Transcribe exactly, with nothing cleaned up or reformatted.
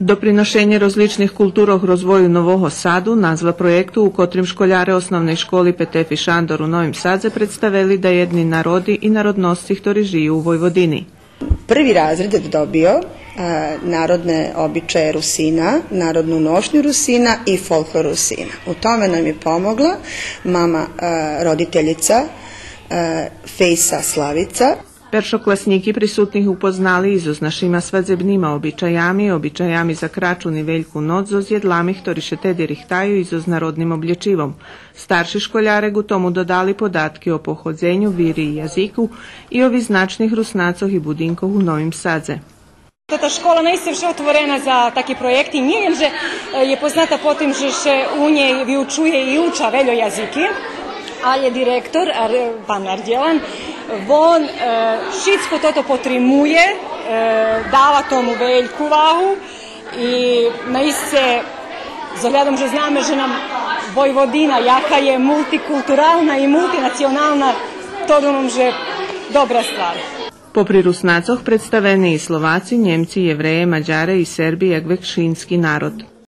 Доприношенє розличних културох розвою Нового Саду назва проєкту, у котрим школяре Основней школи „Петеф и Шандор” у Новим Садзе представели даєдни народи и народносци хтори жию у Войводини. Prvi razred je dobio, a, narodne običaje Rusina, narodnu nošnju Rusina i folklor Rusina. U tome nam je pomogla mama, a, roditeljica, a, Fejsa Slavica. Першокласнїки присутних упознали и зоз нашима свадзебнима обичаями, обичаями за Крачун и Вельку ноц, зоз єдлами хтори ше теди рихтаю и зоз народним облєчивом. Старши школярек у тому додали податки о походзеню, вири и язику и о визначних Руснацох и будинкох у Новим Садзе. Та школа наисце вше отворена за таки проєкти. Нє лєм же, е, є позната по тим же ше у нєй виучує и уча вельо язики, алє директор, Ар-, пан Ардєлан, вон, е, шицко тото потримує, е, дава тому вельку вагу и наисце, з оглядом же знаме же нам Войводина, яка є мултикултурална и мултинационална, то думам же добра ствар. Попри Руснацох представени и Словаци, Нємци, Євреє, Мадяре и Серби як векшински народ.